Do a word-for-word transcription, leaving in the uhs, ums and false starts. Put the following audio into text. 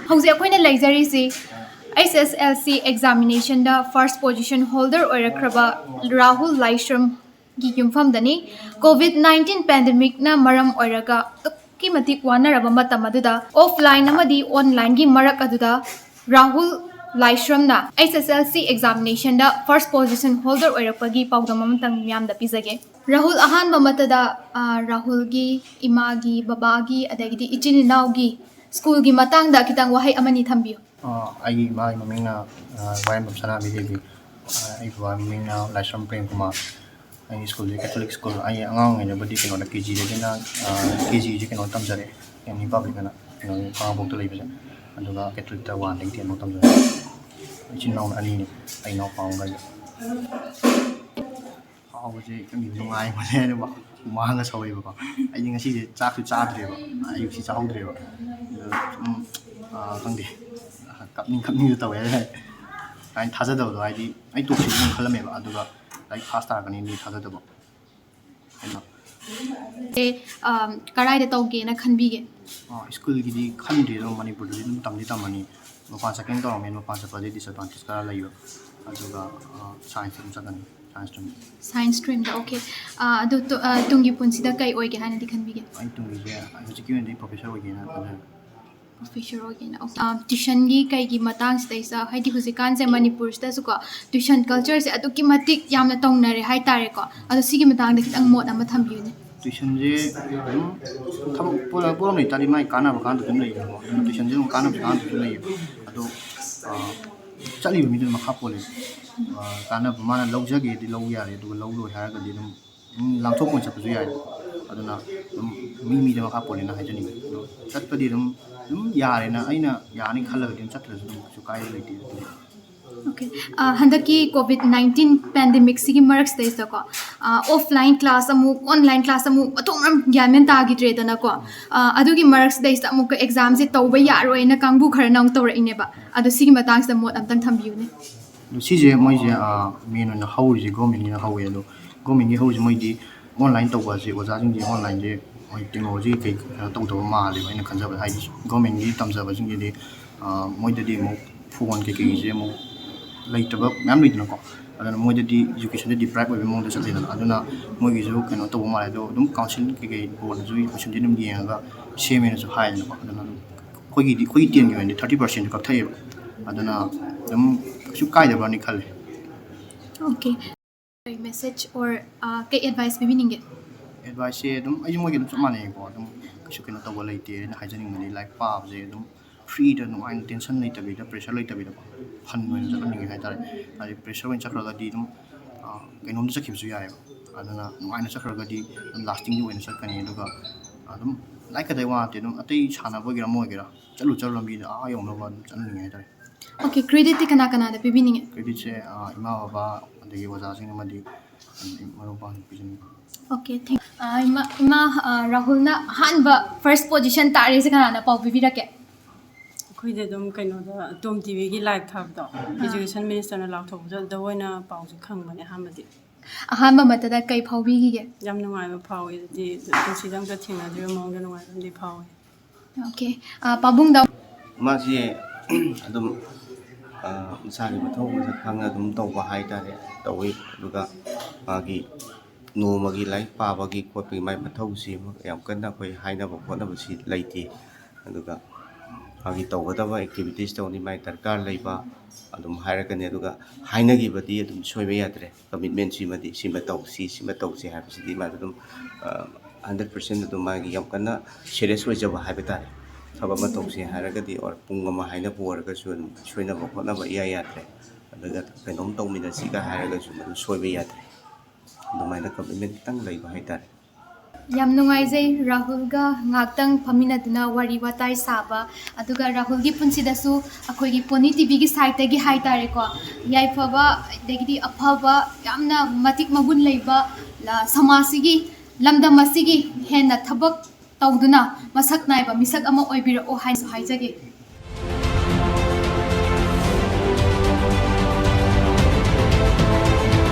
ꯍꯧꯖꯤꯛ ꯑꯩꯈꯣꯏꯅ ꯂꯩꯖꯔꯤꯁꯤ H S L C examination ꯗ first position holder ꯑꯣꯏꯔꯛꯈ꯭ꯔꯕ ꯔꯥꯍꯨꯜ ꯂꯥꯏꯁ꯭ꯔꯝꯒꯤ ꯌꯨꯝꯐꯝꯗꯅꯤ꯫ ꯀꯣꯚꯤꯗ ꯅꯥꯏꯟꯇꯤꯟ pandemic ꯅ ꯃꯔꯝ ꯑꯣꯏꯔꯒ ꯑꯗꯨꯛꯀꯤ ꯃꯇꯤꯛ ꯋꯥꯅꯔꯕ ꯃꯇꯝ ꯑꯗꯨꯗ offline ꯑꯃꯗꯤ online ꯒꯤ ꯃꯔꯛ ꯑꯗꯨꯗ Rahul ꯂꯥꯏꯁ꯭ꯔꯝꯅ H S L C examination ꯗ first position holder ꯑꯣꯏꯔꯛꯄꯒꯤ ꯄꯥꯎꯗꯝ ꯑꯃꯇꯪ ꯃꯤꯌꯥꯝꯗ ꯄꯤꯖꯒꯦ꯫ ꯔꯥꯍꯨꯜ, ꯑꯍꯥꯟꯕ ꯃꯛꯇꯗ, ꯑ, ꯔꯥꯍꯨꯜꯒꯤ ꯏꯃꯥꯒꯤ, ꯕꯕꯥꯒꯤ, ꯑꯗꯒꯤꯗꯤ ꯏꯆꯤꯟ ꯏꯅꯥꯎꯒꯤ school ꯒꯤ ꯃꯇꯥꯡꯗ ꯈꯤꯇꯪ ꯋꯥꯍꯩ ꯑꯃꯅꯤ ꯊꯝꯕꯤꯌꯨ꯫ ꯑ, ꯑꯩꯒꯤ ꯏꯃꯥꯒꯤ ꯃꯃꯤꯡꯅ, ꯑ, ꯋꯥꯍꯦꯡꯕꯝ ꯁꯅꯥꯃꯍꯤ ꯗꯦꯕꯤ꯫ ꯑ, ꯑꯩꯒꯤ ꯕꯕꯥꯒꯤ ꯃꯃꯤꯡꯅ ꯂꯥꯏꯁ꯭ꯔꯝ ꯄ꯭ꯔꯦꯝ ꯀꯨꯃꯥꯔ꯫ ꯑꯩꯒꯤ school ꯁꯦ Catholic school꯫ ꯑꯩ ꯑꯉꯥꯡ ꯑꯣꯏꯔꯤꯉꯩꯗꯕꯨꯗꯤ ꯀꯩꯅꯣꯗ, K G ꯗꯒꯤꯅ, ꯑ, K G ꯁꯦ ꯀꯩꯅꯣ ꯇꯝꯖꯔꯦ, M E Public ꯑꯅ, ꯀꯩꯅꯣꯒꯤ ꯈꯥꯉꯕꯣꯛꯇ ꯂꯩꯕꯁꯦ꯫ ꯑꯗꯨꯒ Catholic ꯇ one ꯗꯒꯤ ten ꯐꯥꯎ ꯇꯝꯖꯔꯦ꯫ ꯏꯆꯤꯟ ꯏꯅꯥꯎꯅ ꯑꯅꯤꯅꯤ, ꯑꯩ ꯏꯅꯥꯎꯄꯥ ꯑꯃꯒ ꯑꯩꯒ꯫ ꯍꯥꯎꯕꯁꯦ ꯈꯪꯗꯦ, ꯅꯨꯡꯉꯥꯏꯕꯁꯦ ꯑꯗꯨꯝ ꯍꯨꯃꯥꯡꯒ ꯁꯧꯋꯦꯕꯀꯣ꯫ ꯑꯩꯗꯤ ꯉꯁꯤꯁꯦ ꯆꯥꯛꯁꯨ ꯆꯥꯗ꯭ꯔꯦꯕ, ꯑꯌꯨꯛꯁꯤ ꯆꯥꯍꯧꯗ꯭ꯔꯦꯕ꯫ ꯑꯗꯨ ꯁꯨꯝ, ꯑꯥ, ꯈꯪꯗꯦ, ꯀꯞꯅꯤꯡ ꯀꯞꯅꯤꯡꯁꯨ ꯇꯧꯋꯦ ꯍꯥꯏꯇꯥꯔꯦ꯫ ꯀꯥꯏꯅ ꯊꯥꯖꯗꯕꯗꯣ, ꯍꯥꯏꯗꯤ ꯑꯩ ꯇꯣꯛꯈꯤꯅꯤ ꯑꯗꯨꯝ ꯈꯜꯂꯝꯃꯦꯕ, ꯑꯗꯨꯒ ꯂꯥꯏꯔꯤꯛ first ꯇꯥꯔꯛꯀꯅꯤ ꯑꯗꯨꯗꯤ ꯊꯥꯖꯗꯕ꯫ ꯑꯩꯅ ꯑꯦ, ꯑꯥ, ꯀꯔꯥꯏꯗ ꯇꯧꯒꯦꯅ ꯈꯟꯕꯤꯒꯦ? ꯑꯥ, school ꯒꯤꯗꯤ ꯈꯟꯗ꯭ꯔꯤ, ꯑꯗꯣ ꯃꯅꯤꯄꯨꯔꯗꯗꯤ ꯑꯗꯨꯝ ꯇꯝꯗꯤ ꯇꯝꯃꯅꯤ꯫ ꯃꯄꯥꯟ ꯆꯠꯀꯦꯅ ꯇꯧꯔꯝꯃꯦ, ꯃꯄꯥꯟ ꯆꯠꯄꯗꯤ disadvantage ꯈꯔ ꯂꯩꯕ꯫ ꯑꯗꯨꯒ, ꯑꯥ, science ꯑꯗꯨꯝ ꯆꯠꯀꯅꯤ, science stream꯫ Science stream ꯗ, okay꯫ ꯑꯥ, ꯑꯗꯨ ꯇꯨ-, ꯑꯥ, ꯇꯨꯡꯒꯤ ꯄꯨꯟꯁꯤꯗ ꯀꯩ ꯑꯣꯏꯒꯦ ꯍꯥꯏꯅꯗꯤ ꯈꯟꯕꯤꯒꯦ? ꯑꯩ ꯇꯨꯡꯒꯤꯁꯦ ꯍꯧꯖꯤꯛꯀꯤ ꯑꯣꯏꯅꯗꯤ professor ꯑꯣꯏꯒꯦꯅ ꯈꯟꯖꯔꯤ꯫ Professor ꯑꯣꯏꯒꯦꯅ꯫ ꯑꯣ, ꯑꯥ, tuition ꯒꯤ ꯀꯩꯒꯤ ꯃꯇꯥꯡꯁꯤꯗꯩꯁꯤꯗ, ꯍꯥꯏꯗꯤ ꯍꯧꯖꯤꯛꯀꯥꯟꯁꯦ ꯃꯅꯤꯄꯨꯔꯁꯤꯗꯁꯨꯀꯣ tuition culture ꯁꯦ ꯑꯗꯨꯛꯀꯤ ꯃꯇꯤꯛ ꯌꯥꯝꯅ ꯇꯧꯅꯔꯦ ꯍꯥꯏꯇꯥꯔꯦꯀꯣ꯫ ꯑꯗꯣ ꯁꯤꯒꯤ ꯃꯇꯥꯡꯗ ꯈꯤꯇꯪ ꯃꯣꯠ ꯑꯃ ꯊꯝꯕꯤꯌꯨꯅꯦ꯫ Tuition ꯁꯦ ꯑꯗꯨꯝ ꯊꯕꯛ ꯄꯣꯠ-, ꯄꯣꯠ ꯑꯃ ꯂꯩꯇꯥꯔꯗꯤ ꯃꯥꯒꯤ ꯀꯥꯟꯅꯕ ꯀꯥꯟꯗꯕ ꯑꯗꯨꯝ ꯂꯩꯌꯦꯕꯀꯣ꯫ ꯑꯗꯨꯅ tuition ꯁꯦ ꯑꯗꯨꯝ ꯀꯥꯟꯅꯕꯁꯨ ꯀꯥꯟꯅꯗꯕꯁꯨ ꯂꯩꯌꯦꯕ꯫ ꯑꯗꯣ, ꯑꯥ, ꯆꯠꯂꯤꯕ ꯃꯤꯗꯨꯅ ꯃꯈꯥ ꯄꯣꯜꯂꯦ꯫ ꯑꯥ, ꯀꯥꯟꯅꯕ ꯃꯥꯅ ꯂꯧꯖꯒꯦꯗꯤ ꯂꯧ ꯌꯥꯔꯦ, ꯑꯗꯨꯒ ꯂꯧꯔꯣꯏ ꯍꯥꯏꯔꯒꯗꯤ ꯑꯗꯨꯝ, ꯑꯗꯨꯝ ꯂꯥꯡꯊꯣꯛꯄ ꯑꯣꯏꯅ ꯆꯠꯄꯁꯨ ꯌꯥꯏ꯫ ꯑꯗꯨꯅ ꯑꯗꯨꯝ ꯃꯤ ꯃꯤꯗ ꯃꯈꯥ ꯄꯣꯜꯂꯦꯅ ꯍꯥꯏꯖꯅꯤꯡꯉꯤ꯫ ꯑꯗꯣ ꯆꯠꯄꯗꯤ ꯑꯗꯨꯝ, ꯑꯗꯨꯝ ꯌꯥꯔꯦꯅ, ꯑꯩꯅ ꯌꯥꯅꯤ ꯈꯜꯂꯒꯗꯤ ꯑꯗꯨꯝ ꯆꯠꯇ꯭ꯔꯁꯨ ꯑꯗꯨꯝ ꯀꯩꯁꯨ ꯀꯥꯏꯕ ꯂꯩꯇꯦ꯫ ꯑꯗꯨꯝ Okay꯫ ꯑ, ꯍꯟꯗꯛꯀꯤ ꯀꯣꯚꯤꯗ ꯅꯥꯏꯟꯇꯤꯟ pandemic ꯁꯤꯒꯤ ꯃꯔꯛꯁꯤꯗꯩꯁꯤꯗꯀꯣ, ꯑ, offline class ꯑꯃꯨꯛ, online class ꯑꯃꯨꯛ, ꯃꯊꯣꯡ ꯃꯔꯝ ꯒ꯭ꯌꯥꯟ ꯃꯦꯟ ꯇꯥꯈꯤꯗ꯭ꯔꯦꯗꯅꯀꯣ꯫ ꯑ, ꯑꯗꯨꯒꯤ ꯃꯔꯛꯁꯤꯗꯩꯁꯤꯗ ꯑꯃꯨꯛꯀ exam ꯁꯦ ꯇꯧꯕ ꯌꯥꯔꯣꯏꯅ ꯀꯥꯡꯕꯨ ꯈꯔꯅ ꯑꯃꯨꯛ ꯇꯧꯔꯛꯏꯅꯦꯕ꯫ ꯑꯗꯣ ꯁꯤꯒꯤ ꯃꯇꯥꯡꯁꯤꯗ ꯃꯣꯠ ꯑꯝꯇꯪ ꯊꯝꯕꯤꯌꯨꯅꯦ꯫ ꯑꯗꯣ ꯁꯤꯁꯦ ꯃꯣꯏꯁꯦ, ꯑ, main ꯑꯣꯏꯅ ꯍꯧꯔꯤꯁꯦ government ꯀꯤꯅ ꯍꯧꯋꯦ꯫ ꯑꯗꯣ government ꯀꯤ ꯍꯧꯔꯤꯁꯦ ꯃꯣꯏꯗꯤ online ꯇꯧꯕ ꯑꯁꯤ, ꯑꯣꯖꯥꯁꯤꯡꯁꯦ online ꯁꯦ ꯃꯣꯏ ꯇꯦꯛꯅꯣꯂꯣꯖꯤ ꯀꯩ ꯀꯩꯅꯣ ꯇꯧꯗꯕ ꯃꯥꯜꯂꯦꯕ, ꯑꯩꯅ ꯈꯟꯖꯕꯗ꯫ ꯍꯥꯏꯗꯤ ꯒꯣꯔꯃꯦꯟꯒꯤ ꯇꯝꯖꯕꯁꯤꯡꯁꯤꯗꯤ, ꯑ, ꯃꯣꯏꯗꯗꯤ ꯑꯃꯨꯛ ꯐꯣꯟ ꯀꯩꯀꯩꯁꯦ ꯑꯃꯨꯛ ꯂꯩꯇꯕ ꯃꯌꯥꯝ ꯂꯩꯗꯅꯀꯣ꯫ ꯑꯗꯨꯅ ꯃꯣꯏꯗꯗꯤ ꯏꯖꯨꯀꯦꯁꯟꯗ ꯗꯤꯄ꯭ꯔꯥꯏꯞ ꯑꯣꯏꯕ ꯃꯑꯣꯡꯗ ꯆꯠꯂꯤꯗꯅ꯫ ꯑꯗꯨꯅ ꯃꯣꯏꯒꯤꯁꯨ ꯀꯩꯅꯣ ꯇꯧꯕ ꯃꯥꯜꯂꯦ꯫ ꯑꯗꯣ ꯑꯗꯨꯝ ꯀꯥꯎꯟꯁꯤꯜ ꯀꯩꯀꯩ ꯕꯣꯔꯗꯅꯁꯨ ꯏꯖꯨꯀꯦꯁꯟꯗꯤ ꯑꯗꯨꯝ ꯌꯦꯡꯉꯒ ꯁꯦꯝꯃꯦꯅꯁꯨ ꯍꯥꯏꯗꯅꯀꯣ꯫ ꯑꯗꯨꯅ ꯑꯗꯨꯝ ꯑꯩꯈꯣꯏꯒꯤꯗꯤ, ꯑꯩꯈꯣꯏꯒꯤ ꯇꯦꯟꯒꯤ ꯑꯣꯏꯅꯗꯤ ꯊꯥꯔꯇꯤ ꯄꯥꯔꯁꯦꯟ ꯀꯛꯊꯛꯑꯦꯕ꯫ ꯑꯗꯨꯅ ꯑꯗꯨꯝ ꯀꯩꯁꯨ ꯀꯥꯏꯗꯕ꯭ꯔꯅꯤ ꯈꯜꯂꯦ꯫ Okay. Message or, uh, ꯀꯩ ꯑꯦꯗꯚꯥꯏꯁ ꯄꯤꯕꯤꯅꯤꯡꯒꯦ? ꯑꯦꯗꯚꯥꯏꯁꯁꯦ ꯑꯗꯨꯝ ꯑꯩꯁꯨ ꯃꯣꯏꯒ ꯑꯗꯨꯝ ꯆꯞ ꯃꯥꯟꯅꯩꯀꯣ꯫ ꯑꯗꯨꯝ ꯀꯩꯁꯨ ꯀꯩꯅꯣ ꯇꯧꯕ ꯂꯩꯇꯦ꯫ ꯑꯩꯅ ꯍꯥꯏꯖꯅꯤꯡꯕꯗꯤ ꯂꯥꯏꯔꯤꯛ ꯄꯥꯕꯁꯦ ꯑꯗꯨꯝ ꯐ꯭ꯔꯤꯗ ꯅꯨꯡꯉꯥꯏꯅ, ꯇꯦꯟꯁꯟ ꯂꯩꯇꯕꯤꯗ, ꯄ꯭ꯔꯦꯁꯔ ꯂꯩꯇꯕꯤꯗꯀꯣ, ꯐꯟ ꯑꯣꯏꯅ ꯆꯠꯍꯟꯅꯤꯡꯉꯦ ꯍꯥꯏꯇꯥꯔꯦ꯫ ꯍꯥꯏꯗꯤ ꯄ꯭ꯔꯦꯁꯔ ꯑꯣꯏꯅ ꯆꯠꯈ꯭ꯔꯒꯗꯤ ꯑꯗꯨꯝ, ꯑ, ꯀꯩꯅꯣꯝꯗ ꯆꯠꯈꯤꯕꯁꯨ ꯌꯥꯏꯑꯕ꯫ ꯑꯗꯨꯅ ꯅꯨꯡꯉꯥꯏꯅ ꯆꯠꯈ꯭ꯔꯒꯗꯤ ꯑꯗꯨꯝ ꯂꯥꯁꯇꯤꯡꯗꯤ ꯑꯣꯏꯅ ꯆꯠꯀꯅꯤ꯫ ꯑꯗꯨꯒ ꯑꯗꯨꯝ ꯂꯥꯏꯔꯤꯛ ꯈꯛꯇꯒꯤ ꯋꯥ ꯅꯠꯇꯦ, ꯑꯗꯨꯝ ꯑꯇꯩ ꯁꯥꯟꯅꯕ ꯑꯣꯏꯒꯦꯔꯥ ꯑꯃ ꯑꯣꯏꯒꯦꯔꯥ, ꯆꯠꯂꯨ ꯆꯠꯂꯨ ꯂꯝꯕꯤꯗ ꯑꯥ ꯌꯧꯅꯕ ꯑꯗꯨꯝ ꯆꯠꯍꯟꯅꯤꯡꯉꯦ ꯍꯥꯏꯇꯥꯔꯦ꯫ Okay, creditꯇꯤ ꯀꯅꯥ ꯀꯅꯥꯗ ꯄꯤꯕꯤꯅꯤꯡꯉꯦ? Creditꯁꯦ, ꯑ, ꯏꯃꯥ ꯕꯕꯥ ꯑꯗꯒꯤ ꯑꯣꯖꯥꯁꯤꯡ ꯑꯃꯗꯤ ꯃꯔꯨꯞ ꯃꯄꯥꯡꯁꯤꯡ ꯄꯤꯖꯅꯤꯡꯉꯤ꯫ Okay, thank, ꯑ, ꯏꯃꯥ, ꯏꯃꯥ, ꯑ, ꯔꯥꯍꯨꯜꯅ ꯑꯍꯥꯟꯕ ꯐꯥꯔꯁ ꯄꯣꯖꯤꯁꯟ ꯇꯥꯔꯤꯁꯦ ꯀꯅꯥꯅ ꯄꯥꯎ ꯄꯤꯕꯤꯔꯛꯀꯦ? ꯑꯩꯈꯣꯏꯗꯤ ꯑꯗꯨꯝ ꯀꯩꯅꯣꯗ ꯇꯣꯝ ꯇꯤꯚꯤꯒꯤ ꯂꯥꯏꯚ ꯊꯥꯕꯗꯣ, ꯏꯖꯨꯀꯦꯁꯟ ꯃꯤꯅꯤꯁꯇꯔꯅ ꯂꯥꯎꯊꯣꯛꯄꯗꯣ, ꯑꯗꯨꯗ ꯑꯣꯏꯅ ꯄꯥꯎꯁꯦ ꯈꯪꯕꯅꯦ ꯑꯍꯥꯟꯕꯗꯤ꯫ ꯑꯍꯥꯟꯕ ꯃꯛꯇꯗ ꯀꯩ ꯐꯥꯎꯕꯤꯈꯤꯒꯦ? ꯌꯥꯝ ꯅꯨꯡꯉꯥꯏꯕ ꯐꯥꯎꯋꯤ꯫ ꯑꯗꯨꯗꯤ ꯄꯨꯟꯁꯤꯗ ꯑꯝꯇ ꯊꯦꯡꯅꯗ꯭ꯔꯤꯕ ꯃꯑꯣꯡꯗ ꯅꯨꯡꯉꯥꯏꯕ ꯑꯃꯗꯤ ꯐꯥꯎꯋꯤ꯫ Okay, ꯑ, ꯄꯥꯕꯨꯡꯗ꯫ ꯃꯥꯁꯤ ꯑꯗꯨꯝ, ꯑ, ꯃꯁꯥꯒꯤ ꯃꯊꯧ ꯃꯁꯛ ꯈꯪꯅ ꯑꯗꯨꯝ ꯇꯧꯕ ꯍꯥꯏꯇꯥꯔꯦ, ꯇꯧꯋꯤ꯫ ꯑꯗꯨꯒ ꯃꯥꯒꯤ ꯅꯣꯡꯃꯒꯤ ꯂꯥꯏꯔꯤꯛ ꯄꯥꯕꯒꯤ ꯈꯣꯠꯄꯒꯤ ꯃꯥꯏ ꯃꯊꯧꯁꯤ ꯌꯥꯝ ꯀꯟꯅ ꯑꯩꯈꯣꯏ ꯍꯥꯏꯅꯕ ꯈꯣꯠꯅꯕꯁꯤ ꯂꯩꯇꯦ꯫ ꯑꯗꯨꯒ ꯃꯥꯒꯤ ꯇꯧꯒꯗꯕ ꯑꯦꯛꯇꯤꯚꯤꯇꯤꯁ ꯇꯧꯅꯤ, ꯃꯥꯏ ꯗꯔꯀꯥꯔ ꯂꯩꯕ ꯑꯗꯨꯝ ꯍꯥꯏꯔꯛꯀꯅꯤ꯫ ꯑꯗꯨꯒ ꯍꯥꯏꯅꯈꯤꯕꯗꯤ ꯑꯗꯨꯝ ꯁꯣꯏꯕ ꯌꯥꯗ꯭ꯔꯦ꯫ ꯀꯃꯤꯠꯃꯦꯟꯁꯤꯃꯗꯤ ꯁꯤꯃ ꯇꯧꯁꯤ, ꯁꯤꯃ ꯇꯧꯁꯤ ꯍꯥꯏꯕꯁꯤꯗꯤ ꯃꯥꯅ ꯑꯗꯨꯝ, ꯑ, ꯍꯟꯗ꯭ꯔꯦꯠ ꯄꯥꯔꯁꯦꯟ ꯑꯗꯨꯝ ꯃꯥꯒꯤ ꯌꯥꯝ ꯀꯟꯅ ꯁꯦꯔꯤꯌꯁ ꯑꯣꯏꯖꯕ ꯍꯥꯏꯕ ꯇꯥꯔꯦ꯫ ꯊꯕꯛ ꯑꯃ ꯇꯧꯁꯤ ꯍꯥꯏꯔꯒꯗꯤ, ꯑꯣꯔ ꯄꯨꯡ ꯑꯃ ꯍꯥꯏꯅꯕ ꯑꯣꯏꯔꯒꯁꯨ ꯑꯗꯨꯝ ꯁꯣꯏꯅꯕ ꯈꯣꯠꯅꯕ ꯏꯌꯥ ꯌꯥꯗ꯭ꯔꯦ꯫ ꯑꯗꯨꯒ ꯀꯩꯅꯣꯝ ꯇꯧꯃꯤꯟꯅꯁꯤꯒ ꯍꯥꯏꯔꯒꯁꯨ ꯃꯗꯨ ꯁꯣꯏꯕ ꯌꯥꯗ꯭ꯔꯦ꯫ ꯑꯗꯨꯃꯥꯏꯅ ꯀꯃꯤꯠꯃꯦꯟ ꯈꯤꯇꯪ ꯂꯩꯕ ꯍꯥꯏꯇꯥꯔꯦ꯫ ꯌꯥꯝ ꯅꯨꯡꯉꯥꯏꯖꯩ ꯔꯥꯍꯨꯜꯒ ꯉꯥꯏꯍꯥꯛꯇꯪ ꯐꯝꯃꯤꯟꯅꯗꯨꯅ ꯋꯥꯔꯤ ꯋꯥꯇꯥꯏ ꯁꯥꯕ꯫ ꯑꯗꯨꯒ ꯔꯥꯍꯨꯜꯒꯤ ꯄꯨꯟꯁꯤꯗꯁꯨ ꯑꯩꯈꯣꯏꯒꯤ ꯄꯣꯅꯤ ꯇꯤꯚꯤꯒꯤ ꯁꯥꯏꯠꯇꯒꯤ ꯍꯥꯏꯇꯥꯔꯦꯀꯣ, ꯌꯥꯏꯐꯕ ꯑꯗꯒꯤꯗꯤ ꯑꯐꯕ, ꯌꯥꯝꯅ ꯃꯇꯤꯛ ꯃꯒꯨꯟ ꯂꯩꯕ, ꯂ-, ꯁꯃꯥꯖꯁꯤꯒꯤ, ꯂꯝꯗꯝ ꯑꯁꯤꯒꯤ ꯍꯦꯟꯅ ꯊꯕꯛ ꯇꯧꯗꯨꯅ ꯃꯁꯛ ꯅꯥꯏꯕ ꯃꯤꯁꯛ ꯑꯃ ꯑꯣꯏꯕꯤꯔꯛꯑꯣ ꯍꯥꯏꯅꯁꯨ ꯍꯥꯏꯖꯒꯦ꯫